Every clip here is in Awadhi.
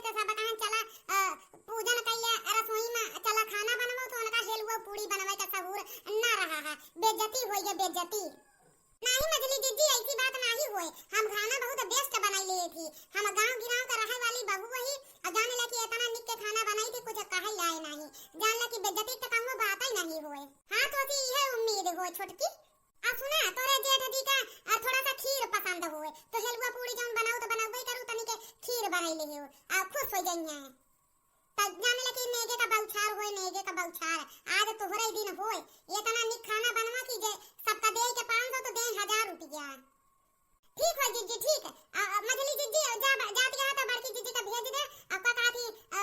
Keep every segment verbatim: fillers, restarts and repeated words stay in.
तो सब कहें चला, अ, पूजन कइले रसोई में, चला खाना बनवाओ, तो उनका हेलुआ पूड़ी बनवे का सहूर ना रहा है। बेइज्जती होई है, बेइज्जती। नाही मझली जिज्जी, ऐसी बात नाही होए। हम खाना बहुत best बनाई लिए थी। हम गांव गिराव के रहे वाली बहू वही, और जान ले कि इतना निक के खाना बनाई थी, कुछ कहल जाए नाही। जान ले कि बेइज्जती तो कहूँ बात ही नहीं होए। हाँ, तो थी यह उम्मीद हो छोटकी। आ सुना, तोरे जेठ जी का, आ, थोड़ा सा खीर पसंद होए, तो हेलुआ पूड़ी जौन बनाऊ तो बनउबे करू, तनी के खीर बनाई ले हो, आ, खुश हो जाइए। त जाने ले कि नेगे का बौछार होए, नेगे का बौछार। आज तोहरे दिन होए, इतना निक खाना बनवा कि जे सबका दे के पाँच सौ तो दे हजार रुपया। ठीक हो जिज्जी, ठीक। आ, आ, मझली जिज्जी, जा, जात गया तो बड़की जिज्जी का भेज दे। अब का कहा थी, आ,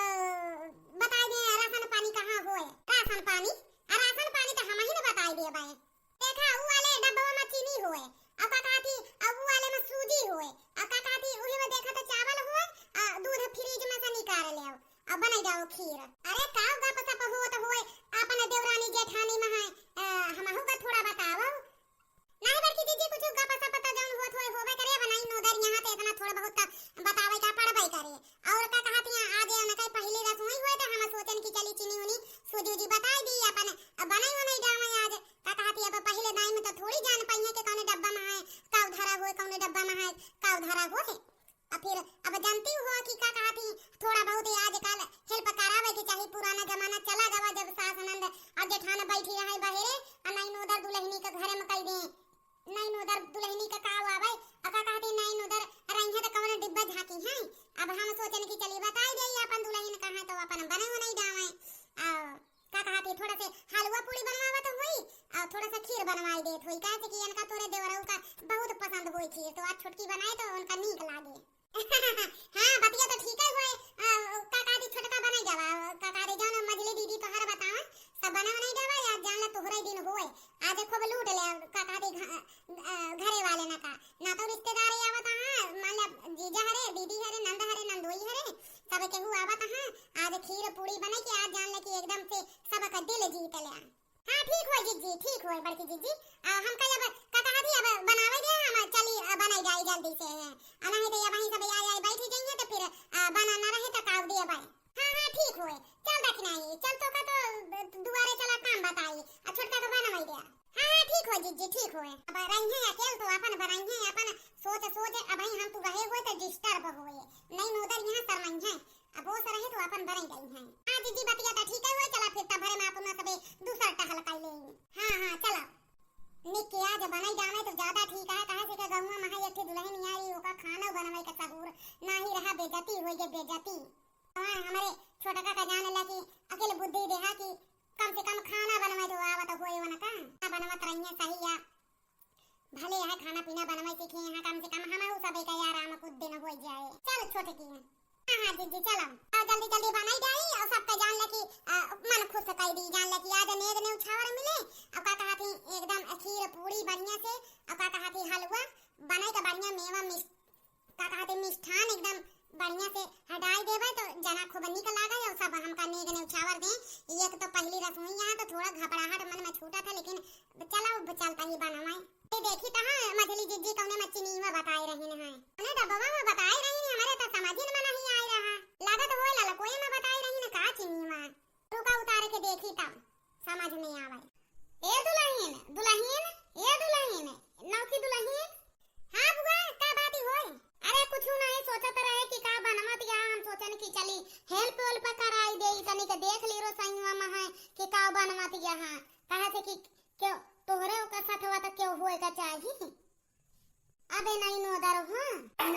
बताई दे राशन पानी कहाँ होए। राशन पानी, आ, राशन पानी तो हम ही ना बताई दे भाई। देखा, ऊ वाले डब्बा में चीनी होए, आ का कहा थी, आ ऊ वाले में सूजी होए, आ का कहा थी, उही में देखा तो चावल होए, आ दूध फ्रिज में से निकाल ले आओ, आ बनाई जाओ खीर। अरे का गप सप होत होए, अपन देवरानी जेठानी में है, आ, हमहू का थोड़ा बताओ। नहीं बड़की दीदी, कुछ गप सप तो जौन होत होए होबे करे, बनाई नोदर यहाँ तो इतना थोड़ा बहुत तो बतावे का पड़बे करे। और का कहा थी, आज ये उनका पहली रसोई हुए तो हम सोचन कि चली चीनी उनी सूजी उजी बताई दी, अपन बनाई उनाई जावे आज। का कहा थी, अब पहले दाई में तो थोड़ी जान पाई है कि कौने डब्बा में है, का धरा होए, कौने डब्बा में है, का धरा होए। अब फिर अब जानती हो कि का कहा थी, थोड़ा बहुत आजकल help करावे के चाही। पुराना जमाना चला गवा, जब सास नंद और जेठान बैठी रहे बहेरे, आ नहीं नोदर दुल्हनी के घरे में कई दे, नहीं नोदर दुल्हनी के का आवे, आ का कहा थी, नहीं नोदर रही है तो कौन डिब्बा झांकी है। अब हम सोचन कि चली बताई दे अपन दुल्हन कहाँ, तो अपन बने उनाई डावे। आ का कहा थी, थोड़ा से हलवा पूड़ी बनवावा तो हुई, और थोड़ा सा खीर बनवाई देत हुई, काहे से कि इनका तोरे देवरऊ का बहुत पसंद होई खीर, तो आज छोटकी बनाए तो उनका नीक लागे। हाँ, बतिया तो ठीक है होए, आ, का कहा थी, छोटका बनाई जावा, का कहा थी, जौन मझली दीदी तोहर बतावे, सब बना बनाई जावा, आज जान ले तोहरे दिन होए, आज खूब लूट ले, का कहा थी, घ-, आ, घरे वाले ना का, ना तो रिश्तेदार आवत, हाँ, मान ले जीजा हरे, दीदी हरे, नंद हरे, नंदोई हरे, सब केहू आवत, हाँ, आज खीर पूड़ी बने के आज जान ले कि एकदम से सबका दिल जीत ले। हाँ, ठीक होए जिज्जी, ठीक होए बड़की जिज्जी। आ, हमका अब का कहा थी, अब बनावे दे, हम चली, आ, बनाई जाई जल्दी से। आ, नहीं तो अब वहीं सब आए, आए बैठ जाइए तो फिर, आ, बना ना रहे तो काव दे भाई। हाँ, हाँ, ठीक होए। चल दखिनाई, चल तो का तो दुआरे चला काम बताई। आ, छोटका तो बनवाई दे। हाँ, हाँ, ठीक हो जिज्जी, ठीक होए। अब रही है अकेल तो अपन बनाई है, अपन सोच, सोच, अब हम तू रहे हुए तो disturb होए। नहीं नोदर यहाँ शर्माई है। अब वो से रहे तो अपन बने गई हैं। हाँ जिज्जी, बतिया तो ठीक है हुए, चला फिर तब भरे में अपना सबे दूसर टहल कर ले। हाँ, हाँ, चला। निक के आज बनाई जावे तो ज्यादा ठीक है, काहे से के गौवा में है एक ठे दुल्हन आई, ओका खाना बनवे का सहूर नाही रहा, बेइज्जती होई गे, बेइज्जती। हाँ, हमारे छोटका का जाने ला कि अकेले बुद्धि देहा कि कम से कम खाना बनवे तो आवत होए वनका। खाना बनवत रहिए सही या भले है खाना पीना बनवे सीखे हैं, कम से कम हमहू सबे का आराम कुछ दिन हो जाए। चल छोटकी। हाँ, हाँ, जिज्जी, चलो। और जल्दी, जल्दी बनाई जाई और सबका जान ले कि, आ, मन खुश कर दी, जान ले कि आज नेग नेउछावर मिले। और का कहा थी, एकदम खीर पूड़ी बढ़िया से, और का कहा थी, हलवा बनाई तो बढ़िया, मेवा मिस-, का कहा थी, मिष्ठान एकदम बढ़िया से हटाई देवे तो जना खूब निक लागे और सब हमका नेग नेउछावर दे। एक तो पहली रसोई यहाँ तो थोड़ा घबराहट मन में छूटा था, लेकिन चला, अब चलता ही बनवाए। ये देखी तहाँ मझली जिज्जी कौने में चीनी में बताए रही न है। उन्हें डब्बवा में बताए रही न, हमारे तो समझ में नहीं आए रहा। लागत होए ललकोए में बताए रही न का चीनी में। रुका उतार के देखी तब समझ में आवे। ए दुल्हन, दुल्हन, ए दुल्हन, नौकी दुल्हन। हाँ बुआ, का बात होए? अरे कुछ नहीं, सोचत रहे कि का बनवत या, हम सोचन कि चली help वेल्प कराई दे, तनी के देख ली रसोईवा में है कि का बनवत या। हाँ, कहा से कि क्यों तोहरे ओकर सथवा त क्यों होए का चाही? अबे नहीं नोदर, हाँ,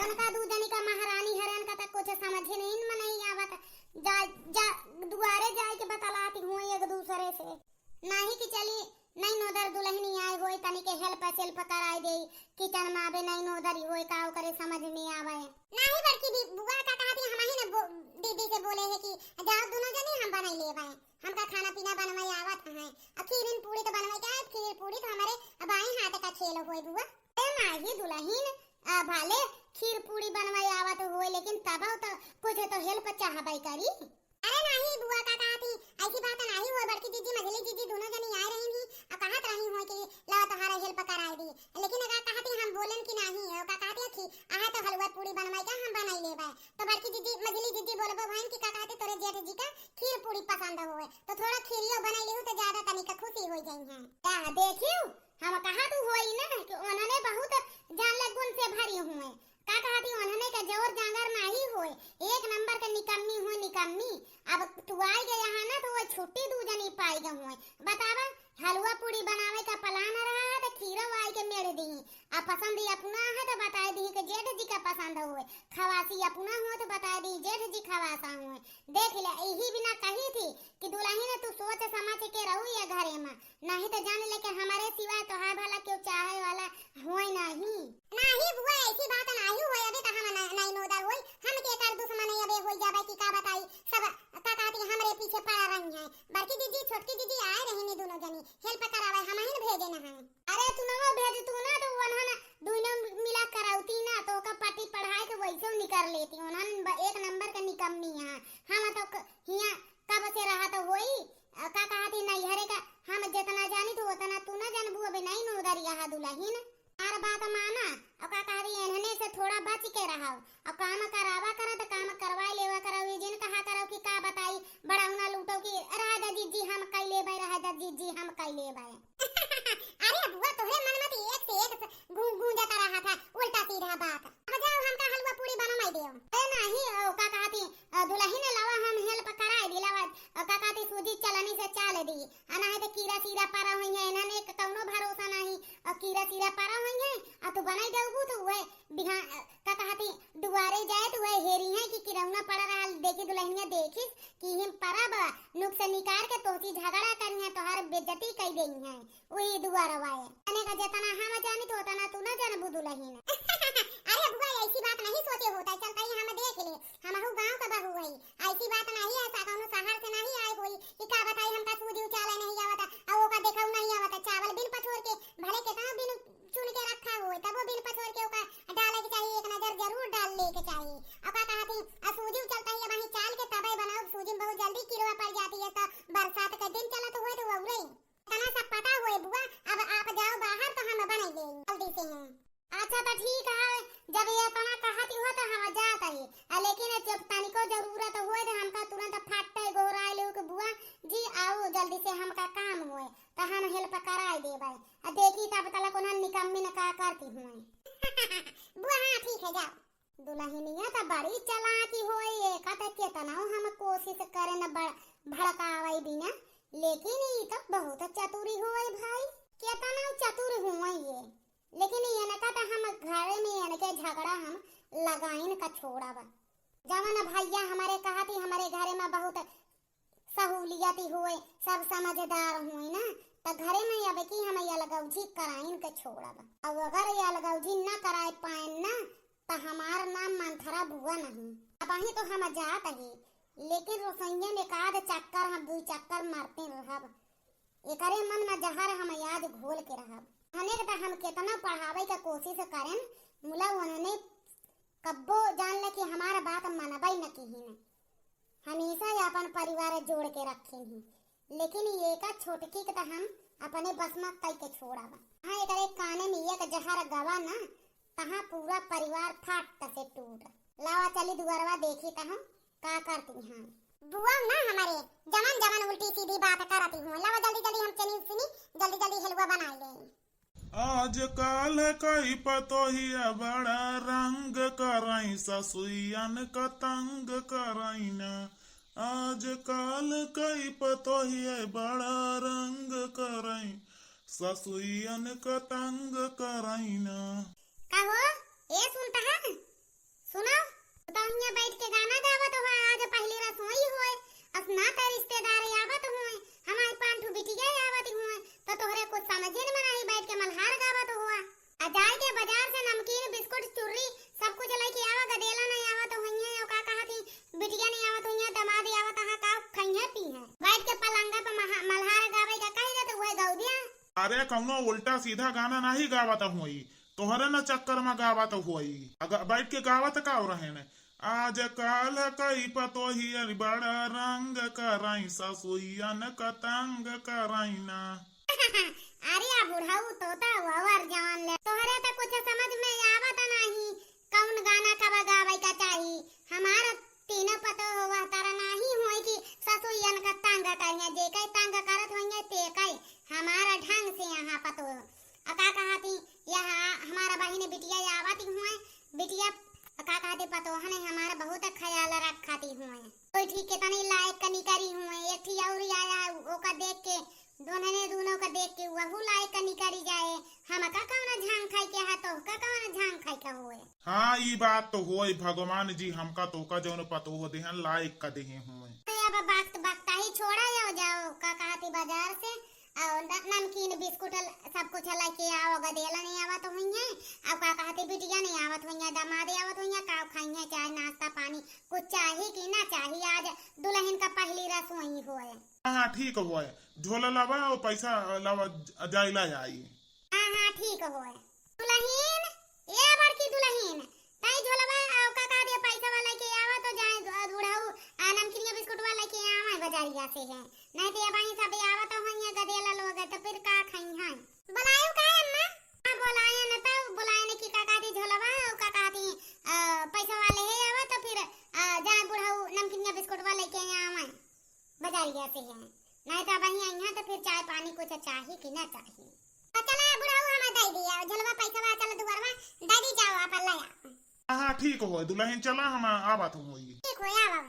उनका दू जनी का महारानी हरे, उनका त कुछ समझ ही नहीं में नहीं आवत। जा, जा, दुआरे जाए के बतलाती हुई एक दूसरे से। नहीं कि चली नहीं नोदर दुल्हनी आए होए, तनी के help सेल्प कराई दे, kitchen में अबे नहीं नोदर ही होए, का ओकरे समझ में आवे। नहीं बड़की दी, बुआ का कहा थी, हम ही ने बो-, दीदी से बोले है कि जाओ दोनों जनी, हम बनाई लेबे। हमका खाना पीना बनवाई आवत है। आ खीरिन पूड़ी तो बनवाई के आए, खीर पूड़ी तो हमारे बाएं हाथ का खेल होए बुआ। ए माही दुल्हन, आ, भले खीर पूड़ी बनवाई आवत होए, लेकिन तब तो कुछ तो help चाहबे करी। अरे नाही बुआ, का कहा थी, ऐसी बात नाही होए, बड़की जीजी, मझली जीजी दोनों जनी आए रही थी, कहत रही हुए कि लावा तोहारा help कराए दी, लेकिन का कहती हम बोलन कि नाही, का कहती है कि आहा तो हलवा पूड़ी बनवाई का हम बनाई लेबे। तो बड़की जीजी, मझली जीजी बोलबो भइन कि का कहती तोरे जेठ जी का खीर पूड़ी पसंद होए, तो थोड़ा खीरियो बनाई लिहू तो ज्यादा तनिक खुशी हो जाई है। का देखियो, हम कहत होई ना कि उन्होंने बहुत जान ले गुण से भरी हुए, का कहती उन्होंने का जोर जांगर नाही होए, एक नंबर का निकम्मी हुए, निकम्मी। अब तू आई गया है ना तो वो छुट्टी दू जनी पाई गए हुए। बतावा, हलवा पूड़ी बनावे का plan रहा है तो खीरो आई के मेड़ दी। अब पसंद ही अपना है तो बताए दी कि जेठ जी का पसंद हुए, खवासी अपना हुए तो बताए दी जेठ जी खवासा हुए। देख ले, यही बिना कही थी कि दुलहिन तू सोच समझ के रहू ये घरे में, नाही तो जान ले कि हमारे सिवाय तोहार भला केहू चाहे वाला होए नाही। नाही बुआ, ऐसी बात नाही होए, अबे तो हम न-, नहीं नोदर होई, हम के कर दुश्मन है, अबे होई जाबे कि का बताई, सब का कहती हमरे पीछे पड़ा रही हैं। बड़की जीजी, छोटकी जीजी आए रही नी दोनों जनी, help करावे, हम ही न भेजे न हैं। अरे तू ना भेज तू ना तो वनहन दुइनो मिला करावती ना तो ओका पटी पढ़ाई के वैसे निकर लेती, उन्हन ब-, एक नंबर के निकम्मी है। हम तो क-, हिया कब से रहत होई, अ, का कहती नैहरे का, हम जितना जानी तो उतना तू ना जानबू, अबे नहीं नोदर यहाँ दुलहिन। हमार बात माना, और का कहती इन्हने से थोड़ा बच के रहो, और काम करावा करा तो काम करवाए लेवा करो, ये जिन कहा करो कि का बताई, बड़ा उना लूटो कि रहा दा जीजी हम कई लेबे, रहा दा जीजी हम कई लेबे। अरे बुआ, तोहरे मन में तो एक से एक गूं-, गूंजत रहा था, उल्टा सीधा बात। अब जाओ, हमका हलवा पूड़ी बनवाई देओ। ए नाही, ओ का कहती, अ, दुलहिन लावा हम help कराए दी, लावा, अ, का कहती सूजी चलनी से चाल दी। आ नाही तो कीड़ा सीरा परा हुई है, इन्हन एक कौनो भरोसा नाही। अ, कीड़ा सीरा परा हुई है, आ तू बनाई देबू तो वह बिहान, अ, का कहती दुआरे जाए तो वह हेरी है कि किरौना पड़ा रहा, देखी दुलहिनिया देखिस कि हिम परा बा, नुक से निकार के तोहसी झगड़ा करी है, तोहार बेइज्जती कई गई है। वही दुआरवा है। तने का जितना हम जानी तो उतना तू ना जानबू दुलहिन। अरे बुआ, ऐसी बात नहीं सोचे होता है, चलता ही हम देख ले, हमहू गांव का बहू है, ऐसी बात नहीं है, सा कौनो शहर से नहीं आए कोई, कि का बताई हमका सूजी उचाले नहीं आवता, और ओका देखऊ नहीं आवता, चावल बिन पछोर के, भले कितना बिन चुन के रखा हुए, तब वो बिन पछोर के ओका डाले के चाहिए, एक नजर जरूर डाल ले के चाहिए। और का कहती, आ सूजी उचलता ही अब वहीं चाल के तबे बनाओ, सूजी में बहुत जल्दी किरवा पड़ जाती है, तो बरसात के दिन चलत हुए तो वो रही। इतना सब पता होए बुआ, अब आप जाओ बाहर तो हम बनाई ले जल्दी से हैं। अच्छा तो ठीक है, जब ये इतना कहती हो तो हम जात ही, आ, लेकिन जब तनिको जरूरत होए तो हमका तुरंत फट्टे गोहराए लो कि बुआ जी आओ जल्दी से हमका काम होए तो हम help कराए देबे। आ देखी तब तलक उन्हन निकम्मी न का करती हुए। बुआ हाँ ठीक है जाओ। दुलहिनिया त बड़ी चालाकी होई, एका त केतनउ हम कोसिस करेन ब-, भड़कावइ बिना, लेकिन ई त बहुत चतुरी होई भाई, केतनउ चतुर होई ये। लेकिन एनका त हम घरे में एनके झगड़ा हम लगाइन क छोड़ब। जवन भइया हमरे कहती हमरे घरे में बहुत सहूलियत होए, सब समझदार होए ना, त घरे में अब की हम यलगौजी कराइन के छोड़ब। अब अगर यलगौजी न कराए पाएन ना, त हमार नाम मंथरा बुआ नहीं। अबहीं तो हम जात ही, लेकिन रसोइये में एक आध चक्कर हम दुई चक्कर मारते रहब। एकरे मन में जहर हम आज घोल के रहब। अनेक त हम केतना पढ़ावे के कोसिस करेन, मुला उन्हने कब्बो जान ले कि हमार बात मनबइ न किहिन। हमेसा आपन परिवार जोड़ के रखिन ही, लेकिन एका छोटकी के त हम अपने बस में कइ के छोड़ब। हाँ, एकरे काने में एक जहर गवा ना, तहाँ पूरा परिवार फाट से टूट। लावा चली दुआरवा देखी त हम का करती हैं। बुआ ना हमरे जवन जवन उल्टी सीधी बात करती हुए। लावा जल्दी जल्दी हम चली सुनी, जल्दी जल्दी हलवा बनाइ ले। आजकाल कई पतोहिया बड़ा रंग करई, ससुइयन क तंग करई ना। आजकाल कई पतोहिया बड़ा रंग करई, ससुइयन क तंग करई ना। का हो? ए सुनता है? सुनो, तू तो हियां बैठ के गाना गावत हो, आज पहली रसोई होए, अस ना ते रिश्तेदार आवत होए, हमारे पांठू बिटिया आवत होए, तो तोहरे कुछ समझे न मनाही, बैठ के मल्हार गावत हुआ। आ जाए के बाजार से नमकीन, बिस्कुट, चुर्री सब कुछ लेके आवा, गदेला नहीं आवत होइहे, ओका कहत ही बिटिया नहीं आवत होइहे, दमाद आवत हा, का खइहे पीहे? बैठ के पलंगा पे महा-, मल्हार गावे का कही दे तो वह गौ दिया। अरे कौनो उल्टा सीधा गाना नहीं गावत होई, तोहरे न चक्कर में गावत होई। अगर बैठ के गावत का रहेन, आजकाल कई पतोहियन बड़ा रंग करई, ससुइयन क तंग करई ना। अरे आ बुढ़ऊ तोता ववर जवान ले, तोहरे त कुछ समझ में आवत नाही, कौन गाना कब गावे का चाही। हमार तीनों पतोह वह तरह नाही होई कि ससुइयन का तंग करिया, जे कई तंग करत होइया ते कई हमारा ढंग से यहाँ पतोह। आ का कहती, यहाँ हमारा बहिन बिटिया आवती हुए, बिटिया का कहती पतोहन हमारा बहुत ख्याल रखती हुए। कोई ठीक के तनी लायक कनी करी हुए, एक ठी और आया ओका देख के दोनों ने दोनों का देख के वहू लायक का निकरी जाए। हमका कौन झांग खाई के है, तोहका कौन झांग खाई के होए। हाँ, ई बात तो होए, भगवान जी हमका तोहका जौन पतोह देहन लायक का देहे होए। तो अब वक्त वक्त ही छोड़ा जाओ, जाओ का कहती बाजार से और न-, नमकीन बिस्कुट ल-, सब कुछ लेके आओ, गदेला नहीं आवत हुई है, अब का कहती बिटिया नहीं आवत हुई है, दामाद आवत हुई है, का खाई है, चाय नाश्ता पानी कुछ चाही कि ना चाही, आज दुल्हन का पहली रसोई होए। हाँ, हाँ, ठीक होए। झोला लावा और पैसा लावा, ज-, जाइला आई। हाँ, हाँ, ठीक होए। दुलहिन, ए बड़की दुलहिन, तई झोलवा, आ, का कहा दिया, पैसा वाला के आवा तो जाए, दु-, बुढ़ऊ, आ, नमकीनिया बिस्कुट वाला के आवा बजारिया से है। नहीं तो अब आई सब आवा तो होइए गदेला लोग, तो फिर का खाई हैं? बुलायो का है अम्मा? हाँ, बुलाए न तो, बुलाए न कि का कहा दी झोलवा, आ, का कहा दी, आ, पैसा वाले है आवा तो फिर, आ, जाए बुढ़ऊ नमकीनिया बिस्कुट वाला के आवा। बजारिया से है, नहीं तो वहीं आई हैं तो फिर चाय पानी कुछ चाही कि ना चाही। तो चला बुढ़ऊ हम दे दिया, झलवा पैसवा चल दुआरवा दे दी जाओ आप ले आओ। हाँ, हाँ, ठीक हो दुलहिन, चला हम आवत होई। ठीक हो, आओ।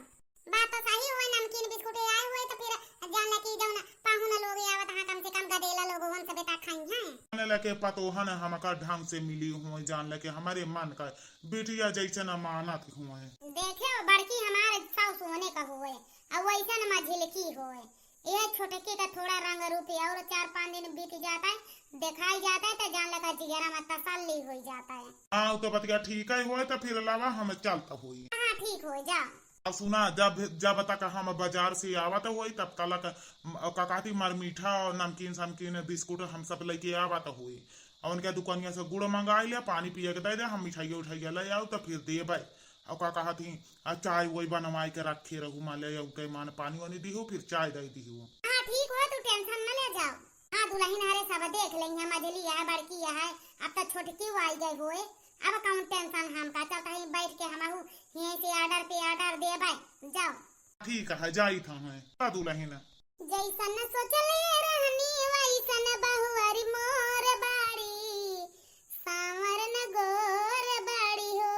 बात तो सही होए, नमकीन बिस्कुट आए हुए तो फिर जान ले कि जौन पाहुन लोग आवत हाँ कम से कम गदेला लोग वन सबे ता खाई हैं। जान ले के पतोहन हमका ढंग से मिली हुए, जान ले के हमारे मन का बिटिया जैसे न मानत हुए। देखे बड़की हमारे साउस होने का हुए, अब वैसे न मझिलकी होए। यह छोटकी का थोड़ा रंग रूप है और चार पाँच दिन बीत जाता है, दिखाई जाता है तो जान लगा जिगरा में तसल्ली हो जाता है। हाँ, तो बतिया ठीक है होए तो फिर लावा हम चलता होई। हाँ, ठीक हो, जाओ। अब सुना, जब, जब तक हम बाजार से आवत होई तब तलक म-, का कहती मर मीठा और नमकीन समकीन बिस्कुट हम सब लेके आवत होई। और उनके दुकानिया से गुड़ मंगाई ले, पानी पिए के दे दे, हम मिठाइया उठाइया ले आओ तो फिर देबे। और का कहत ही, आ चाय वही बनवाई के रखे रहू, मान ले, उके मान पानी वानी दिहो, फिर चाय दे दिहो। हाँ, ठीक हो, तू tension न ले जाओ। हाँ, दुलहिन हरे सब देख लेंगे, मझली है, बड़की है, अब तो छोटकी आई गई होए, अब कौन tension हमका, चलता ही बैठ के हमहू यहीं से order पे order देबे, जाओ। ठीक है, जाई था है, का दुलहिन। जैसन सोचले रहनी वैसन बहुअर मोर बाड़ी, सांवर न गोर बाड़ी हो।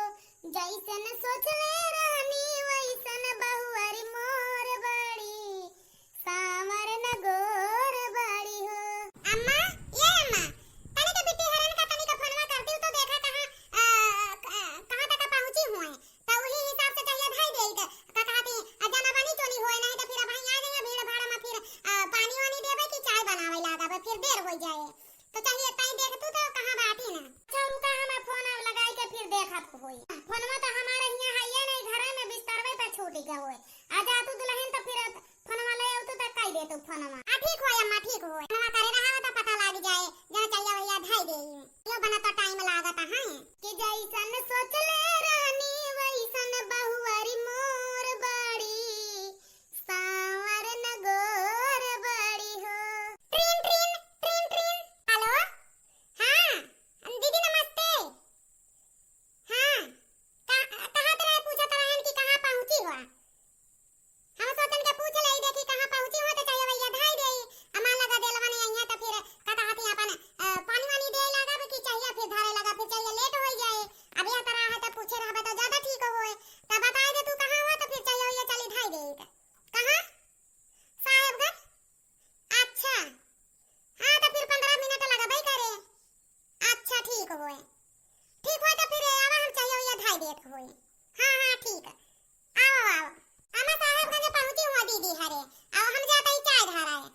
जैसन सोचले रहनी वैसन बहुअर मोर बाड़ी, सांवर न गोर बाड़ी हो। अम्मा, ये अम्मा, तनिक बिट्टी हरन का तनिक फोनवा करती हूँ तो देखा कहाँ, आ, क-, कहाँ तक पहुँची हुए। त उही हिसाब से चाहिए धाई देई के। का कहती, आ, जना बनी चोनी होए, नहीं तो फिर अब वहीं आ जाइए भीड़ भाड़ में, फिर, आ, पानी वानी देबे कि चाय बनावे लागबे, फिर देर हो जाए। तो चाहिए ताई देख तू तो कहाँ बाटी ना। अच्छा, रुका, हम फोन लगाई के फिर देखत होई। फोनवा तो हमारे हियाँ है ये नहीं, घरे में बिस्तरवे पे छूट गए होए। आ जा तू दुलहिन तो फिर फोनवा ले आऊ तो कई दे तू फोनवा। आ, ठीक हो अम्मा, ठीक हो। फोनवा करे रहा तो पता लाग जाए, जहाँ चाहिए वही धाई दे। यो बना तो time लागत है। कि जैसन सोचले रहनी वैसन बहुअरी मोर बाड़ी, सांवर न गोर बाड़ी हो। ट्रीन, ट्रीन, ट्रीन, ट्रीन। Hello, हाँ, दीदी नमस्ते। हाँ, का, कहाँ तरह पूछत रहन कि कहाँ पहुँची हुआ? हम सोचन के पूछ लेई, देखी कहाँ पहुँची हो, तो चाहिए भैया धाई देई। अमान लगा देलवा नहीं आई है, तो फिर का कहती अपन, अ, पानी वानी दे लगा, फिर चाहिए, फिर धारे लगा, फिर चाहिए late हो जाए। अब यह तरह है, तो पूछे रहबे तो ज्यादा ठीक होए। तो बताए दे तू कहाँ हुआ, तो फिर चाहिए भैया चली धाई देई। कहाँ? साहेबगंज? अच्छा। हाँ, तो फिर पन्द्रह मिनट लगबे करे। अच्छा, ठीक होए। ठीक होए, तो फिर आवा, हम चाहिए भैया धाई देत होए। हाँ, हाँ, ठीक है। आओ, आओ। अम्मा साहेबगंज पहुँची हुआ दीदी हरे। आओ, हम जाता ही चाय धराए।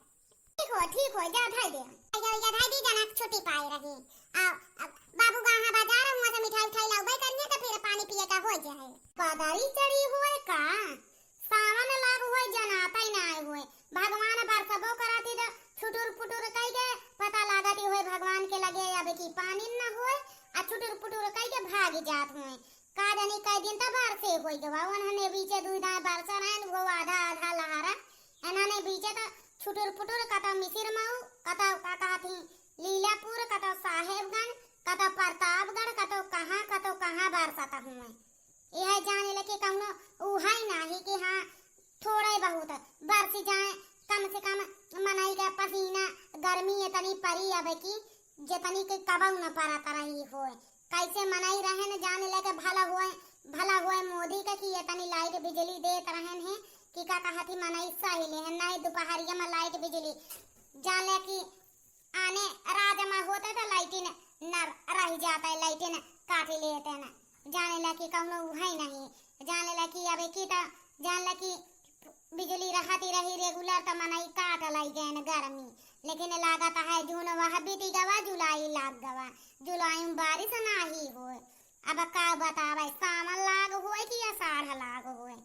ठीक हो, ठीक हो, जा धाई दे। जा, जा धाई दी, जना छुट्टी पाए रही। आओ, अब बाबू कहाँ बाजार, वहाँ से मिठाई उठाई लाउबे करिए, तो फिर पानी पिए का हो जाए। बादारी चढ़ी हुए का? सावन लाग हुए, जनाता ही ना आए हुए। भगवान बरसबो कराती तो छुटुर पुटुर कई के पता लागत ही हुए भगवान के लगे अब की पानी न हुए, आ छुटुर पुटुर कई के भाग जात हुए। का जानी कई दिन तो बरसे होई गवा, उन्होंने बीचे दुई दाएं बरसा रहन, वो आधा आधा लहारा, इन्होंने बीचे तो छुटुर पुटुर, कतौ मिसिर मऊ, कतौ का कहत ही लीलापुर, कतौ साहेबगंज, कतौ प्रतापगढ़, कतौ कहाँ, कतौ कहाँ बरसत हुए। यह जाने ले कि कौनो उहइ नाही कि हाँ, थोड़े बहुत बरस जाए, कम से कम मनई के पसीना, गर्मी इतनी परी अब की, जितनी के कबहू न परत रही होए। कैसे मनई रहन, जाने ले के भला होए, भला होए मोदी के कि इतनी लाइट बिजली देत रहन है कि का कहत ही मनई सही लेहन, नहीं दुपहरिया में लाइट बिजली, जाने कि आने राज में होते तो लाइटिन न रह जाते, लाइटिन काट लेते न। जाने ला कि कौनो उहइ नहीं, जाने ला कि अब की त, जान ला कि बिजली रहती रही रेगुलर त मनई काट लाई गए न गर्मी। लेकिन लागत है जून वह बीती गवा, जुलाई लाग गवा, जुलाई में बारिश नाही होए। अब का बतावे, सावन लाग होए कि आषाढ़ लाग होए।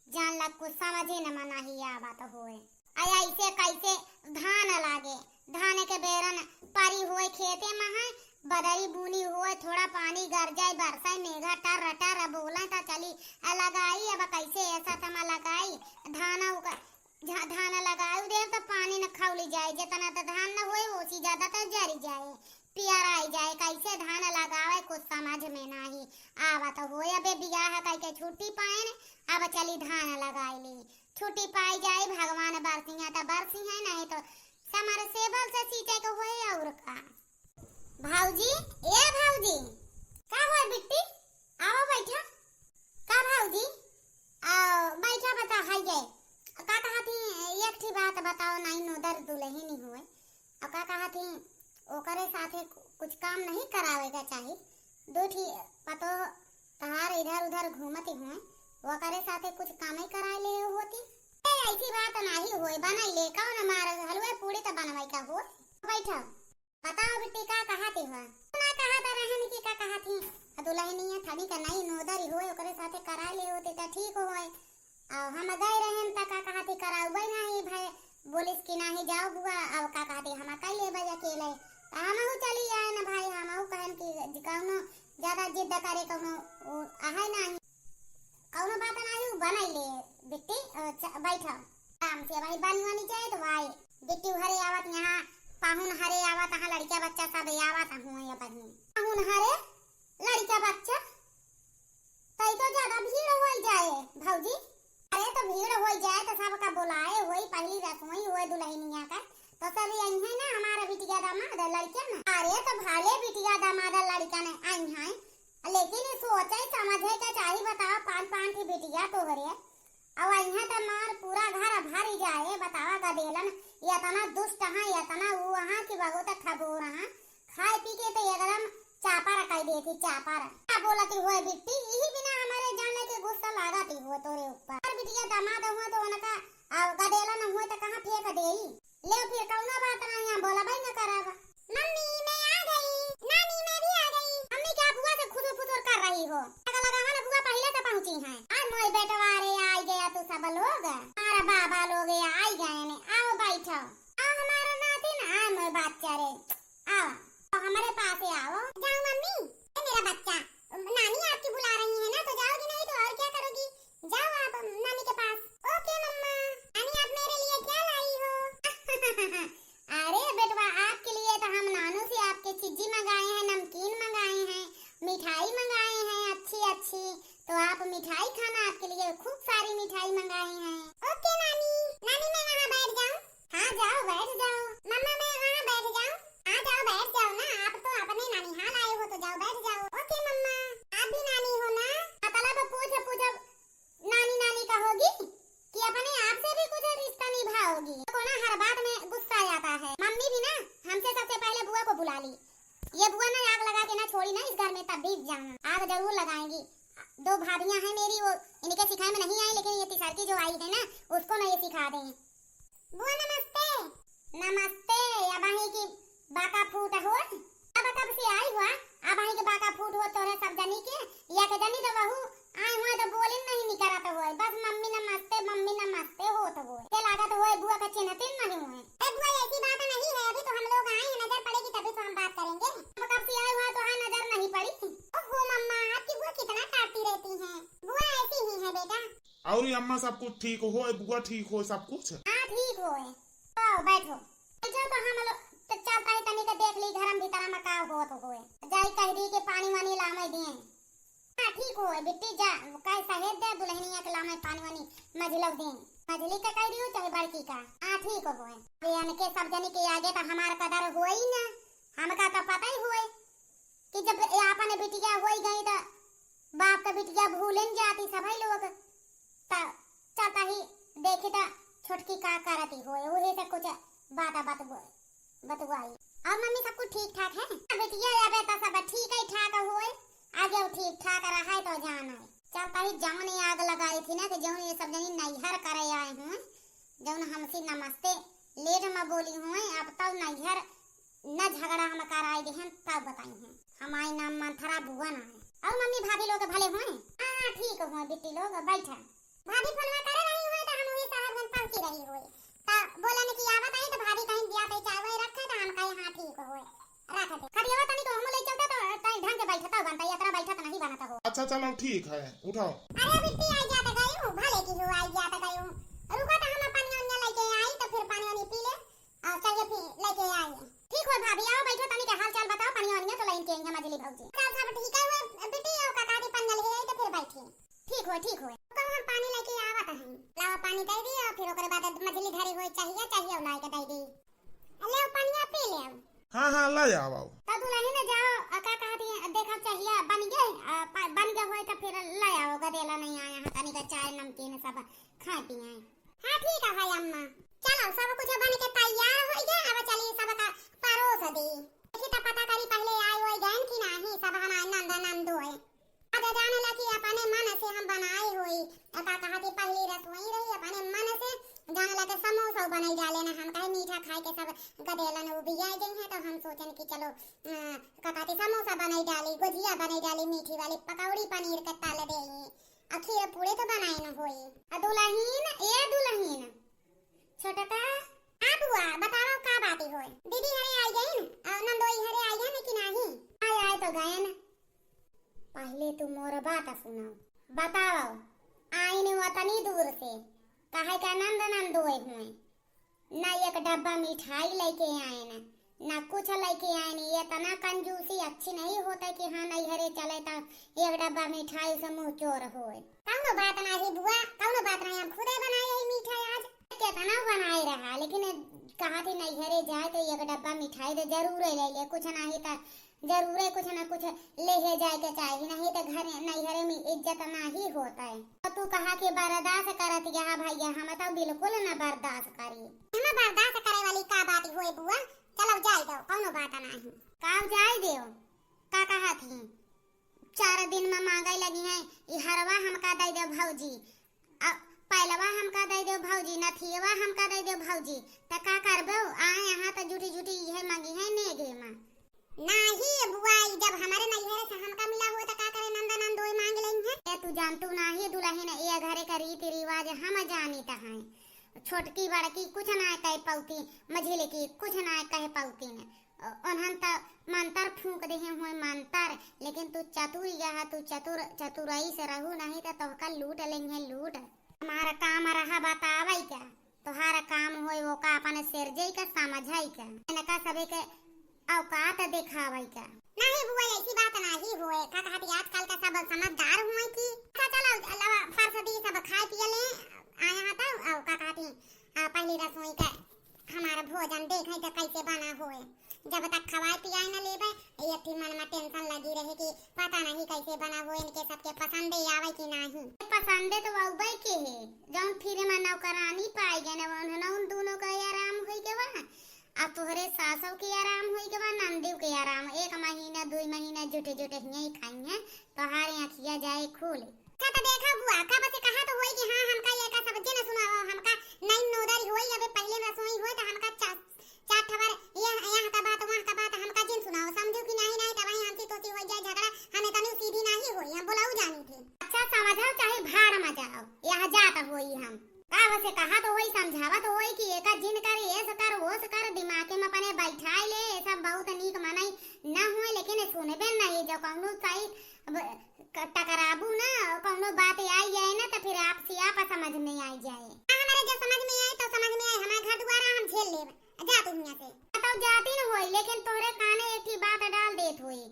जान ला कुछ समझे न मा नाही आवत होए। आ ऐसे कैसे धान लागे, धान के बेरन परी होए खेते में है, बदरी बूनी होए, थोड़ा पानी गरजाए, बरसाए, मेघा टर टर बोले त चली आ लगाई। अब कैसे ऐसा तमा लगाई, धान उका-, झा-, धान लगाई देव त पानी न खौली जाए, जितना त धान न होए, ओसी ज्यादा त जरी जाए। पियराई जाए, कैसे धान लगावे, कुछ समझ में नाही आवत होए। अबे बियाह कइके छुट्टी पाएन, अब चली धान लगाई ली। छुट्टी पाई जाए, भगवान बरसिया त बरसिया, नहीं तो समरसेबल से सींचे के होए और का। भौजी, ए भौजी, का होए बिट्टी? आवा बैठा। का भौजी? आओ, बैठा बता, हाय गए। का कहत ही, एक ठी बात बताओ, नाई नोदर दुलहिन होए। अब का कहत ही, ओकरे साथे कु-, कुछ काम नहीं करावे के चाही। दो ठी पतोह तहार इधर उधर घूमत हुए, ओकरे साथे कुछ कामे कराए ले होती। ए, ऐसी बात नाही होए, बनाई ले, कौन मार हलवे पूड़ी त बनवाई का होए। बैठा। बताओ बिट्टी, का कहत ही हुआ? ना कहत रहन कि का कहत ही, दुलहिनिया थनी का नई नोदरी होए, ओकरे साथे कराए ले होती त ठीक होए। अउ हम गए रहेन त का कहत ही, कराउबे नाही भाई, बोलिस कि नाही जाओ बुआ, अब का कहत ही, हम अकेले भाई अकेले, त हमहू चली आएन भाई, हमहू कहन कि ज-, कौनो ज्यादा जिद करे, कौनो उ, आहे नाही, कौनो बात नाही, उ बनाई ले बिट्टी, अ, च-, बैठा आराम से, भाई बनी वनी जाए तो भाई बिट्टी हरे आवत, यहाँ पाहुन हरे आवत, यहाँ लड़का बच्चा सब आवत हुए, ये बनी पाहुन हरे लड़का बच्चा, तई तो ज्यादा भीड़ होई जाए भौजी। अरे तो भीड़ होई जाए तो सबका बुलाए होई, पहली रसोई होए दुलहिनिया का, तो सब यही है ना हमारा बिटिया दामाद लड़का ना। अरे तो भले बिटिया दामाद लड़का ने आई हैं, लेकिन ये सोचे समझे के चाही, बताओ पाँच पाँच ठे बिटिया तोहरे, अब यहाँ तो मार पूरा घर भर जाए, बतावा गदेलन, इतना दुष्ट हैं, इतना वो हैं कि बहुत ठबोर हैं। खाए पी के तो एकदम चापर कई देती, चापर। का बोलती होए बिट्टी, यही बिना हमारे जाने के गुस्सा लागती हो तोरे ऊपर। और बिटिया दामाद हुआ तो उनका, आ, गदेला न हुए तो कहाँ फेंक देई? ले फिर कौनो बात नहीं, हम बोलबे न करब। मम्मी, मैं आ गई। नानी, मैं भी आ गई। मम्मी क्या बुआ से खुसुर फुसुर कर रही हो? लगा लगा ना बुआ पहले से पहुँची हैं। आज मोए बेटवा रे आई गया तू सब लोग। अरे बाबा लोग ये आई गए ने। आओ बैठो। आओ हमारा नातिन, आए मोए बच्चा रे। आओ, तो हमारे पास ही आओ। जाओ मम्मी, ए मेरा बच्चा, नानी आपकी बुला रही है ना, तो जाओगी नहीं तो और क्या करोगी? जाओ आप नानी के पास। ओके मम्मा। नानी, आप मेरे लिए क्या लाई हो? अरे बेटवा, आपके लिए तो हम नानू से आपके चिज्जी मंगाए हैं, नमकीन मंगाए हैं, मिठाई मंगाए हैं अच्छी अच्छी, तो आप मिठाई खाना, आपके लिए खूब सारी मिठाई मंगाए हैं। ओके नानी। नानी, मैं वहाँ बैठ जाऊँ? हाँ, जाओ, बैठ जाओ। मम्मा, मैं वहाँ बैठ जाऊँ? हाँ, जाओ, बैठ जाओ ना, आप तो अपने नानिहाल आए हो, तो जाओ, बैठ जाओ। ओके मम्मा, आप भी नानी हो ना? मतलब पूछ पूछ नानी नानी कहोगी कि अपने आप से भी कुछ रिश्ता निभाओगी। को ना हर बात में गुस्सा आ जाता है। मम्मी भी ना हमसे सबसे पहले बुआ को बुला ली। ये बुआ ना आग लगा के ना छोड़ी ना इस घर में, तब भी जाना, आग जरूर लगाएंगी। दो भाभियां हैं मेरी, वो इनके सिखाए में नहीं आई, लेकिन ये तीसरकी जो आई है ना, उसको ना ये सिखा दें। बुआ नमस्ते। नमस्ते। अबहीं की बाका फूट हो, अब कब से आई हुआ, अबहीं की बाका फूट हो तोरे सब जनी के, या के जनी तो बहू आई हुआ तो बोलिन नहीं निकरत हुए, बस मम्मी नमस्ते, मम्मी नमस्ते होत हुए। के लागत हुए बुआ का चिन्हतिन नहीं हुए। ए बुआ, ऐसी बात नहीं है, अभी तो हम लोग आए हैं, नजर पड़ेगी तभी तो हम बात करेंगे। अब कब से आए हुआ तो हाँ नजर नहीं पड़ी। ओहो मम्मा, आपकी बुआ कितना डांटती रहती हैं। बुआ ऐसी ही है बेटा। और अम्मा सब कुछ ठीक हो, बुआ ठीक हो सब कुछ? हाँ ठीक हो। आओ, बैठो। बैठो तो हम लोग तो चलता ही तनी के देख ली घरम भीतरा में का होत होए। जाई कह दी कि पानी वानी लामे दिए। हाँ, ठीक होए बिट्टी, जा, कह सहेज दे दुल्हनिया के लामे पानी वानी, मझिलो दिए। मझिली के कह दियो चाहे बड़की का। हाँ, ठीक होए। अब इनके सब जनी के आगे तो हमार कदर होई ना, हमका तो पता ही होए कि जब ये आपन बिटिया होई गई तो बाप का बिटिया भूलन जाती सभी लोग। त चलता ही देखी त छोटकी का करती होए, उहे से कुछ बात बतगो-, बतुआई। और मम्मी, सब कुछ ठीक ठाक है? हाँ बिटिया, अबे तो सब ठीक ही ठाक होए, आगे ठीक ठाक रहा है तो जान है। चलता ही जौन ये आग लगाई थी ना कि जौन ये सब जनी नैहर करे आए हुए, जौन हमसे नमस्ते लेट में बोली हुए, अब तो नैहर न झगड़ा हम कराई दिहन, तब बताई हैं। हमारी नाम मंथरा बुआ ना है। और मम्मी भाभी लोग भले हुए? हाँ, ठीक हुए बिट्टी लोग, बैठा। भाभी फोनवा करे रही हुए तो हम वही साहब गन पहुँची रही हुए। तो बोला न कि आवत आई तो भाभी कहीं दिया तो चाय वाय रखे तो हम कहे हाँ ठीक हुए। रख दे। खदियावा तनी को हम ले चलता तो तनी ढंग के बैठता बनता, इतना बैठा तो नहीं बनता हो। अच्छा चलो ठीक है, उठाओ। अरे बिट्टी आई जात गई हूँ, भले की हो आई जात गई हूँ। रुको तो हम पानी वानी लेके आई तो फिर पानी वानी पी ले। आ, चलिए फिर लेके आई। ठीक हो भाभी, आओ बैठो, तनी के हाल चाल बताओ, पानी वानी तो लाइन के आई है मझली भौजी। सब, सब ठीक है हुए बिट्टी, और काका दी पंजल है तो फिर बैठिए। ठीक हो, ठीक हो। तो हम पानी लेके आवत हैं। लावा पानी दे दियो, फिर ओकरे बाद मझली धरी हुई चाहिए, चाहिए लाई के दे दी। ले पनिया पी ले। हाँ, हाँ, ले आओ, आओ। तो दुल्हन ने जाओ, आ, का कहती है, देखो चाहिए बन गए, आ, प-, बन गए हुए तो फिर ले आओ, गदेला नहीं आया है, तनी का चाय नमकीन सब खा पिए। हाँ, ठीक है भाई अम्मा। चलो, सब कुछ बन के तैयार हो गया, अब चलिए सबका परोस दी। देखी तो पता करी पहले आए हुए गए कि नहीं, सब हमारे नंद नंदो है। आज जाने ला कि अपने मन से हम बनाए होई। त का कहत ही, पहली रसोई रही, अपने मन से जाने ला के समोसा बनाई डाले ना। हम कहे मीठा खाए के सब गदेलन उबिया गई हैं, तो हम सोचन कि चलो, अ, का कहत ही, समोसा बनाई डाली, गुजिया बनाई डाली, मीठी वाली पकौड़ी पनीर के तल दे, आ खीर पूरे तो बनाए न होई। आ दुल्हन, ए दुल्हन, छोटका। आ बुआ, बतावा का बात होए? दीदी हरे आई गईन, आ नंदोई हरे आई गईन कि नाही? आए, आए तो गएन। पहले तू मोर बात सुनाओ। बताओ, आइन वतनी दूर से, काहे का नंद नंदोई हुए? ना एक डब्बा मिठाई लेके आएन, ना कुछ लेके आएन। ये इतना कंजूसी अच्छी नहीं होता कि हाँ, नैहरे चले तो एक डब्बा मिठाई से मुंह चोर होए। कौनो बात नाही बुआ, कौनो बात नाही, हम खुदे बनाए यही मिठाई आज। कितना बनाए रहा, लेकिन कहा थी नैहरे जाए तो एक डब्बा मिठाई तो जरूर ले ले, कुछ नाही तो जरूरे कुछ ना कुछ लेहे जाए के चाही, नहीं तो घर नैहरे में इज्जत नाही होता है। तो तू कहा कि बर्दाश्त करत, यहाँ भैया हम तो बिल्कुल ना बर्दाश्त करी। हम बर्दाश्त करे वाली का बात होए बुआ, चलो जाए दो, कौनो बात नाही। का जाए देव? का कहा थी? चार दिन में मांगे लगी हैं, ई हरवा हमका दे दे भौजी, आ पैलवा हमका दे दे भौजी, नथियवा हमका दे दे भौजी, त का करबो? आए यहाँ त जुटी जुटी इहे मांगी है नेगे में। नाही बुआ, ई जब हमारे नैहरे से हमका मिला हुआ त का करे नंद नंदोई मांग लेई हैं? ए तू जानतू नाही दुल्हन, ए घरे का रीति रिवाज हम जानित हैं। छोटकी बड़की कुछ ना कह पौती, मझिलकी कुछ ना कह पौती ने। उन्हन त मंतर फूंक देहे हुए मंतर, लेकिन तू चतुर यह, तू चतुर, चतुराई से रहू नहीं त तोहका लूट लेंगे लूट। हमारा काम रहा बतावई का, तोहार काम होए वो का अपन सिरजई का समझई का, इनका सबे के औकात देखावई का। नहीं बुआ, ऐसी बात नहीं होए, का कहती आजकल का सब समझदार हुए की। अच्छा चलो, लवा फर्श दी सब खाए पिए ले, आया था, और का कहती, आ, पहली रसोई का हमारा भोजन देखे तो कैसे बना होए। जब तक खवाए पियाए न लेबे, ये थी मन में टेंशन लगी रहे कि पता नहीं कैसे बना हो, इनके सबके पसंदे आवे कि नहीं। पसंदे तो वउबे के है, जौन फिर में नौकरानी पाए गए न, उन्होंने उन दोनों का ये आराम हुई के बा, अब तोहरे सासों के आराम हुई के बा, नंदियों के आराम, एक महीना दुई महीना जुटे जुटे हियाँ ही खाई हैं, तोहारे आँखिया जाए खुले। अच्छा तो देखा बुआ, कब से कहा तो होई कि हाँ हमका ये का सब जिन सुनाओ, हमका नई नोदरी होई, अबे पहले रसोई होई तो हमका चा-, चार ठवर ये यहाँ का बात वहाँ का बात हमका जिन सुनाओ, समझू कि नहीं, नहीं तो वहीं हमसे तोसी होई जाए झगड़ा, हमें तनी सीधी नहीं होई, हम बुलाऊ जानी थे। अच्छा समझाओ चाहे भाड़ में जाओ, यहाँ जात होई हम। कब से कहा तो होई, समझावा तो होई कि एका जिन कर, एस कर, ओस कर, दिमागे में अपने बैठाए ले, ये सब बहुत नीक मनई न होए, लेकिन सुनबे नहीं, जो कौनो साई अब क-, टकराबू ना, कौनो बात आई जाए ना, तो फिर आपसे आप समझ में आई जाए। हाँ, हमारे जो समझ में आए, तो समझ में आए, हमारे घर द्वारा हम झेल लेब। जा तू हियाँ से। तो जाती न होई, लेकिन तोहरे काने एक ठी बात डाल देत होई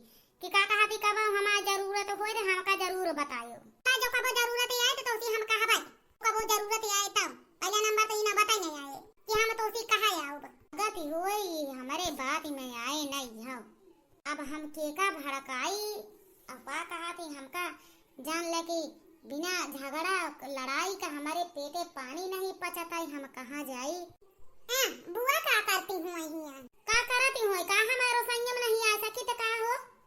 कि का कहती, कब हमार जरूरत होई त हमका जरूर बतायो। का जो कबो जरूरत आए त तोसी हम कहबै, कबो जरूरत आए तब। पहला नंबर तो ई नौबत ही नहीं आए कि हम तोसी कहा आउब। गति होई हमरे बात में आए नहीं हो। अब हम केका भड़काई? अब का कहती, हमका जान ले कि बिना झगड़ा लड़ाई का हमरे पेटे पानी नहीं पचत है, हम कहाँ जाई? हाँ, बुआ का करती हुई हियाँ? का करती हुई? का हमारो संयम नहीं आ सकी त का हो?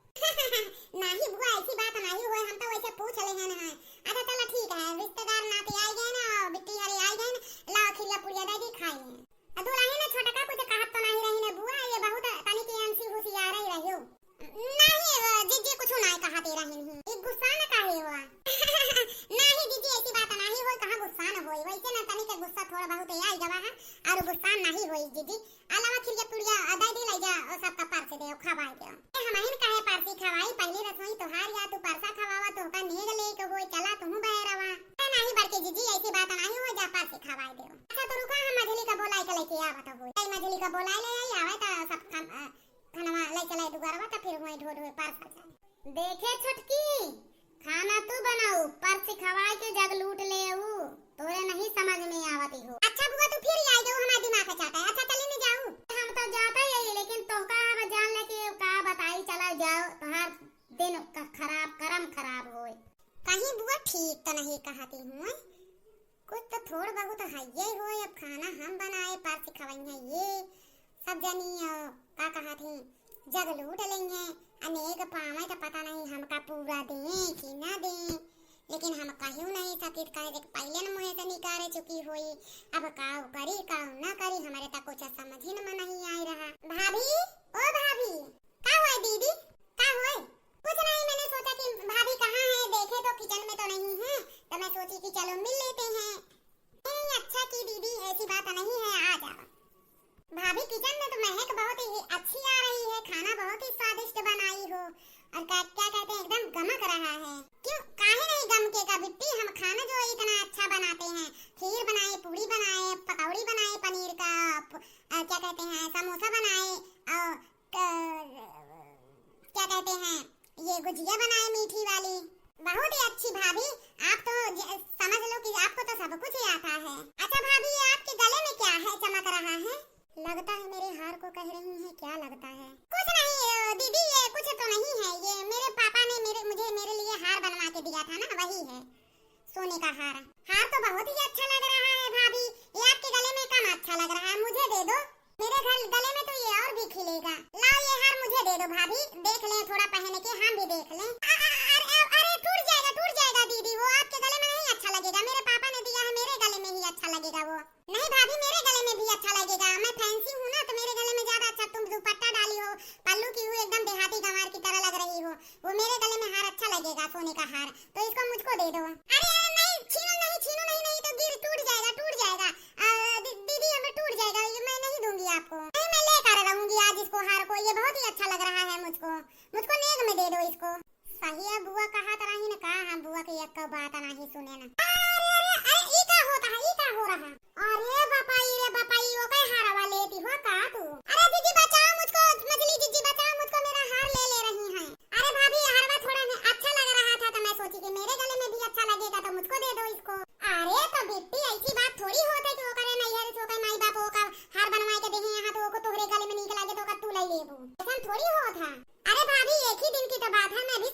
नाही बुआ, ऐसी बात नहीं होए, हम तो वैसे पूछ ले हैं ना। अच्छा चला ठीक है, रिश्तेदार नाते आए गए ना, बिट्टी हरे आए गए ना, लाओ खिरिया पुड़िया दे दी खाए। आ दुलहिन छोटका कुछ कहत तो नहीं रही ने बुआ, ये बहुत तनिक अंसी हुसियार ही रहियो। नहीं, अ, जीजी कुछ नहीं कहते रहिन ही। ई गुस्सा न काहे हुआ? नहीं जीजी, ऐसी बात नहीं होई, कहाँ गुस्सा न होई। वैसे न तनिक गुस्सा थोड़ा बहुत आई गवा है, और गुस्सा नहीं होई जीजी। अलावा खिरिया पुड़िया, अ, दे दी, ले जा, ओ सबका परस दे, खवाए दे। ए, हमहिन काहे परसी खवाई, पहली रसोई तोहार या, तू परसा खवावा, तोहका नेग लेके होई, चला तुहू बहरवा। ए, नहीं बड़के जीजी, ऐसी बात नहीं होई, जा परसी खवाए दे। अच्छा तो रुका, हम मझली का बोलाई के लेके आवत होई। ए, मझली का बोलाई ले आई, आवे त सब खन-, अ, खनवा ले चले दुगरवा, त फिर हुई ढो ढो परसा जाए। देखे छोटकी, खाना तू बनाऊ, परसी खवाए के जग लूट लेऊ, तोरे नहीं समझ में आवती हो। अच्छा बुआ, तू फिर आई जाऊ, हमार दिमाग चाटा है। अच्छा चली न जाऊ। हम तो जाता ही है, लेकिन तोहका हम जान ले कि का बताई, चला जाओ, तोहार दिन क-, खराब, करम खराब होए। कहीं बुआ ठीक तो नहीं कहती हुए, कुछ तो थोड़ बहुत हइये होए, अब खाना हम बनाए, परसी खवइहें ये सब जनी, अ, का कहत ही, जग लूट लइहें, अनेग पावे त पता नहीं हमका पूरा दें कि ना दें, लेकिन हम कहू नहीं सकित, काहे से पहले न मुँहे से निकारे चुकी होई। अब का करी, का ना करी, हमरे त कुछ समझ ही में नहीं आए रहा। भाभी, ओ भाभी, का हुआ दीदी, का हुआ? कुछ नहीं, मैंने सोचा कि भाभी कहाँ है, देखे तो किचन में तो नहीं है, तो मैं सोची कि चलो मिल लेते हैं। नहीं, अच्छा की दीदी, ऐसी बात नहीं है, आ जाओ। भाभी, किचन में तो महक बहुत ही अच्छी आ रही है, खाना बहुत ही स्वादिष्ट बनाई हो। और क्या, क्या कहते हैं, एकदम गमक रहा है। क्यों, काहे नहीं गमकेगा बिट्टी, हम खाना जो इतना अच्छा बनाते हैं, खीर बनाए, पूड़ी बनाए, पकौड़ी बनाए पनीर का, प-, अ, क्या कहते हैं, समोसा बनाए, और क-, क्या कहते हैं, ये गुजिया बनाए मीठी वाली। बहुत ही अच्छी भाभी, आप तो ज-, समझ लो कि आपको तो सब कुछ ही आता है। अच्छा भाभी, ये आपके गले में क्या है, चमक रहा है? लगता है मेरे हार को कह रही हैं, क्या लगता है? कुछ नहीं, अ, दीदी, ये कुछ तो नहीं है, ये मेरे पापा ने मेरे, मुझे, मेरे लिए हार बनवा के दिया था ना, वही है, सोने का हार। हार तो बहुत ही अच्छा लग रहा है भाभी, ये आपके गले में कम अच्छा लग रहा है, मुझे दे दो। मेरे घर, गले में तो ये और भी खिलेगा। लाओ, ये हार मुझे दे दो भाभी, देख लें थोड़ा पहन के, हम भी देख लें। अ-, अ-, अरे, अ-, अरे, टूट जाएगा, टूट जाएगा दीदी, वो आपके गले में नहीं अच्छा लगेगा, मेरे पापा ने दिया है, मेरे गले में ही अच्छा लगेगा वो। नहीं भाभी, मेरे गले में भी अच्छा लगेगा, मैं फैंसी हूँ ना, तो मेरे गले में ज्यादा अच्छा। तुम दुपट्टा डाली हो, पल्लू की हुई, एकदम देहाती गंवार की तरह लग रही हो, वो मेरे गले में हार अच्छा लगेगा, सोने का हार, तो इसको मुझको दे दो। अरे, अरे, नहीं, छीनो नहीं, छीनो नहीं, नहीं तो गिर, टूट जाएगा, टूट जाएगा। अ, दी-, दीदी, हमें टूट जाएगा, ये मैं नहीं दूंगी आपको। नहीं, मैं लेकर रहूंगी आज इसको, हार को, ये बहुत ही अच्छा लग रहा है मुझको, मुझको नेग में दे दो इसको। सही है, बुआ कहत रही न का, हम बुआ के एक बात नहीं सुने न। अरे, अरे, अरे, ई का होता है, ई का हो रहा? अरे बापाई रे बापाई, वो कई हारवा लेती हो का तू? अरे दीदी बचाओ मुझको, मझली जीजी बचाओ मुझको, मेरा हार ले ले रही हैं। अरे भाभी, ये हारवा थोड़ा अच्छा लग रहा था, तो मैं सोची कि मेरे गले में भी अच्छा लगेगा, तो मुझको दे दो इसको। अरे तो बिट्टी, ऐसी बात थोड़ी होत है कि ओकरे नैहर से ओकर माई बाप ओकर हार बनवाए के देहे, यहाँ तो ओको तोहरे गले में नीक लागे तो ओकर तू ले लेबू, ऐसा थोड़ी होत है। अरे भाभी, एक ही दिन की तो बात है, मैं भी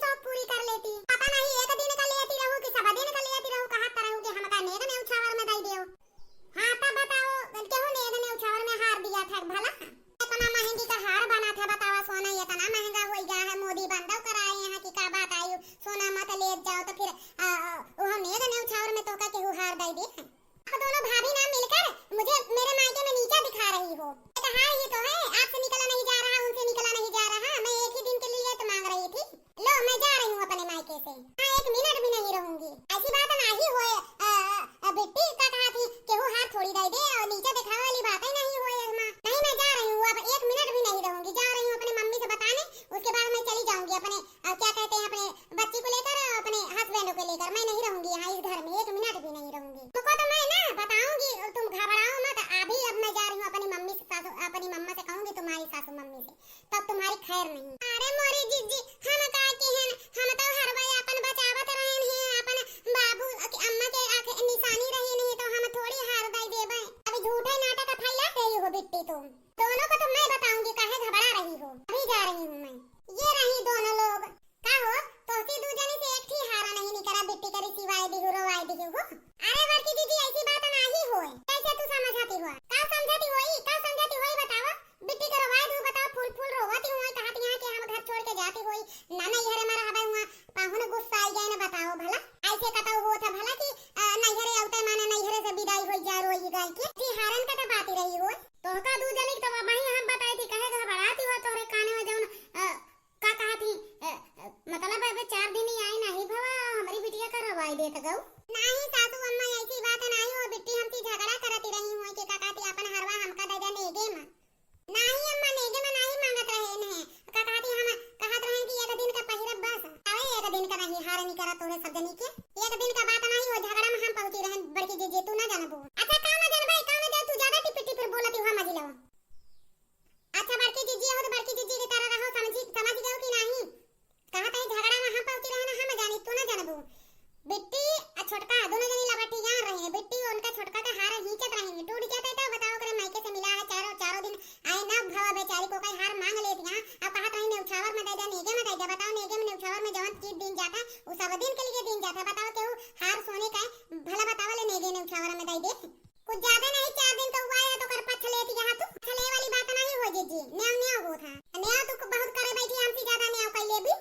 खैर नहीं। अरे मोरी जिज्जी, हम का किहन, हम तो हरवा अपन बचावत रहन ही, अपन बाबू के, अम्मा के आँख निशानी रही नहीं तो हम थोड़ी हार दई देबे। अभी झूठे नाटक फैला रही हो बिट्टी तुम। दोनों को तो मैं बताऊंगी काहे घबरा रही हो। अभी जा रही हूँ मैं। ये रही दोनों लोग। का हो, तोहती दू जनी से एक ठी हारा नहीं निकरा, बिट्टी करी सिवाय दिहु, रोवाय दिहु हो। अरे बड़की दीदी, ऐसी बात नाही होए, कैसे तू समझती हुआ? का समझती होई, का समझती होई बतावा? बिट्टी के रोवाय दिहु, बतावा, फूल फूल रोवती हुआ, कहती यहाँ के हम घर छोड़ के जाती होई, ना नैहरे में रहबे हुआ, पाहुन गुस्सा आई गए न, बताओ भला। ऐसे कतौ होत है भला कि, अ, नैहरे औते माने नैहरे से विदाई होई जा रोई गाई के। जी हारन का तो बात ही रही होए। तोहका दू जनी के तो वही हम बताई थी, कहे घबराती हुआ तोहरे काने में जौन, अ, का कहत ही, अ, अ, मतलब अबे चार दिन ही आई नाही भवा, हमरी बिटिया का रवाई देत गऊ। नाही सासू अम्मा, ऐसी बात नाही हो बिट्टी, हमसे झगड़ा करती रही हुई कि का कहती अपन हरवा हमका दे दे नेगे में। नाही अम्मा, नेगे में नाही मांगत रहे इन्हें। का कहती हम कहत रहे कि एक दिन का पहिरब बस। अरे एक दिन का नहीं हार निकरा तोरे सब जनी के। एक दिन का बात नाही हो, झगड़ा में हम पहुंची रहे बड़की जीजी, तू ना जानबू। अच्छा का ना जानबे, का ना जान, तू ज्यादा टिपिर टिपिर बोलती हुआ मजिलवा। अच्छा बड़की जीजी हो तो बड़की जीजी की तरह रहो, समझी, समझ गयो कि नाही? कहा तई झगड़ा में हम पहुंची रहे ना, हम जानी, तू ना जानबू। बिट्टी आ छोटका दोनों जनी लबटियान रही है। बिट्टी उनका छोटका का हार खींचत रही है, टूट गया था तो बताओ, करे मायके से मिला है, चारों, चारों दिन आए ना भवा बेचारी को कई हार मांग लेती हैं। अब कहा तई नेउछावर में दे दे, नेगे में दे दे, बताओ नेगे में नेउछावर में जवन चीज दिन जाता है वो सब दिन के लिए दिन जाता है। बताओ केहू हार सोने का है, भला बताओ ले नेगे नेउछावर में दे दे। कुछ ज्यादा नहीं, चार दिन का हुआ है तो कर पछ लेती यहाँ तू। पछ ले वाली बात नहीं हो जीजी, न्याव न्याव होत है। न्याव तू बहुत करे बैठी, हमसे ज्यादा न्याव कर ले भी।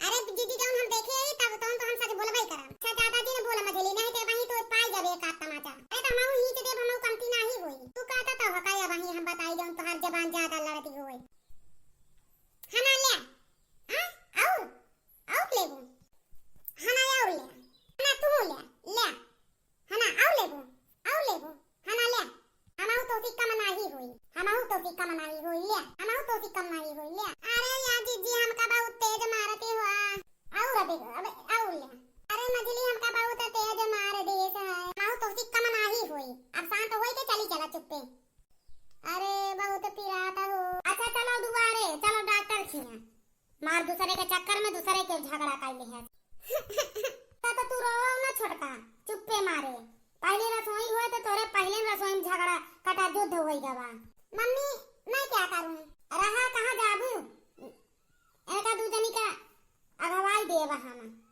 अरे जीजी जौन हम देखे ही तब तौन तो हम सच बोलबे करम। अच्छा ज्यादा दिन बोला मझली, नहीं ते वहीं तो पाई जाबे एक आध तमाचा। अरे तो हमहू हीच देब, हमहू कमती नाही होई। तू कहता तो हकाया वहीं हम बताई जौन तोहार जबान ज्यादा लड़ती होई। हना ले। हाँ? और? और लेबू? हना और ले। हना तू ले। ले। हना, आउ लेबू, आउ लेबू, हना ले। हमहू तोसी कम नाही होई, हमहू तोसी कम नाही होई, ले। हमहू तोसी कम नाही होई, ले। अरे या जीजी, हमका बहुत तेज मारती हुआ। आउ अबे, अबे, आउ ले। अरे मझली, हमका बहुत तेज मार देस है। हमहू तोसी कम नाही होई। अब शांत होई के चली चला चुप्पे। अरे बहुत पिरात हो। अच्छा चलो दुआरे, चलो डॉक्टर खिया। मार दूसरे के चक्कर में दूसरे के झगड़ा कर ले है। तो, तो तू रोवो ना छोटका, चुप्पे मारे। पहली रसोई होए तो तोरे पहले रसोई में झगड़ा कटा युद्ध होई गवा। मम्मी, मैं क्या करूं? रहा कहाँ जाबू? इनका दू जनी का अगवाई देवा हम।